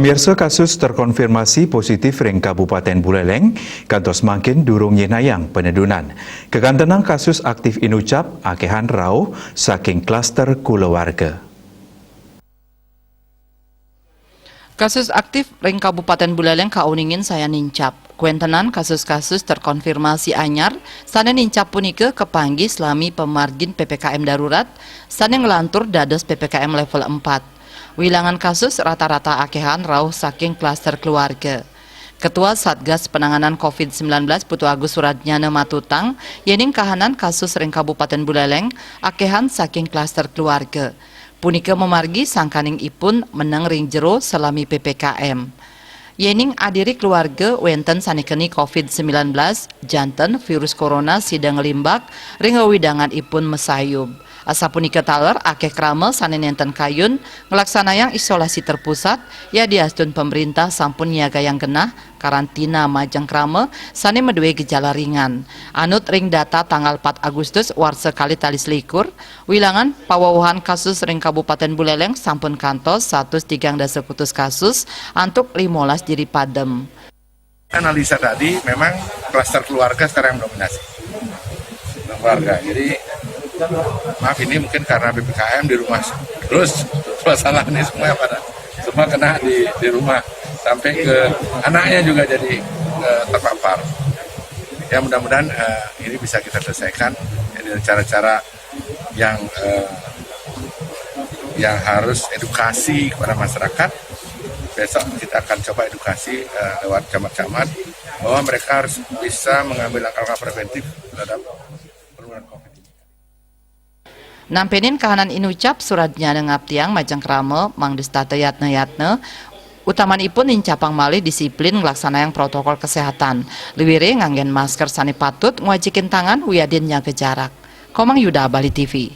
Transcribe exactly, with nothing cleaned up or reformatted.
Pemirsa, kasus terkonfirmasi positif ring Kabupaten Buleleng kantos mangkin durung nyinayang penedunan. Kakantenang kasus aktif inucap akehan rauh saking klaster kulawarga. Kasus aktif ring Kabupaten Buleleng kauningin sayan nincap. Kuentenan kasus-kasus terkonfirmasi anyar sane nincap punika kapanggih salami pamargin P P K M darurat sane nglantur dados P P K M level empat. Wilangan kasus rata-rata akehan rauh saking klaster keluarga. Ketua Satgas Penanganan covid sembilan belas Putu Agus Suradnyana matutang, yening kahanan kasus ring Kabupaten Buleleng akehan saking klaster keluarga. Punika mamargi sangkaning ipun meneng ring jero salami P P K M. Yening adiri keluarga wenten sane keni covid sembilan belas, janten virus corona sida nglimbak ring wewidangan ipun masayub. Asapunika taler akeh krama sane nenten kayun nglaksanayang isolasi terpusat, yadiastun pemerintah sampun nyiagayang genah karantina majeng krama sane madue gejala ringan. Anut ring data tanggal empat Agustus warsa kalih tali selikur, wilangan pawewehan kasus ring Kabupaten Buleleng sampun kantos satus tigang dasa kutus kasus antuk limolas diri padem. Analisa tadi memang klaster keluarga sekarang yang mendominasi. Keluarga. Jadi maaf, ini mungkin karena P P K M di rumah terus, masalah ini semua pada semua kena di, di rumah sampai ke anaknya juga jadi eh, terpapar. Ya, mudah-mudahan eh, ini bisa kita selesaikan dengan cara-cara yang eh, yang harus edukasi kepada masyarakat. Besok kita akan coba edukasi eh, lewat camat-camat bahwa mereka harus bisa mengambil langkah-langkah preventif terhadap penurunan covid ini. Nampenin kahanan inucap, Suradnyana ngaptiang majeng krama mangda setata yatna-yatna, utamanipun nincapang malih disiplin nglaksanayang protokol kesehatan. Luire nganggen masker sane patut, ngwajikin tangan, wiadin nyaga jarak. Komang Yuda, Bali T V.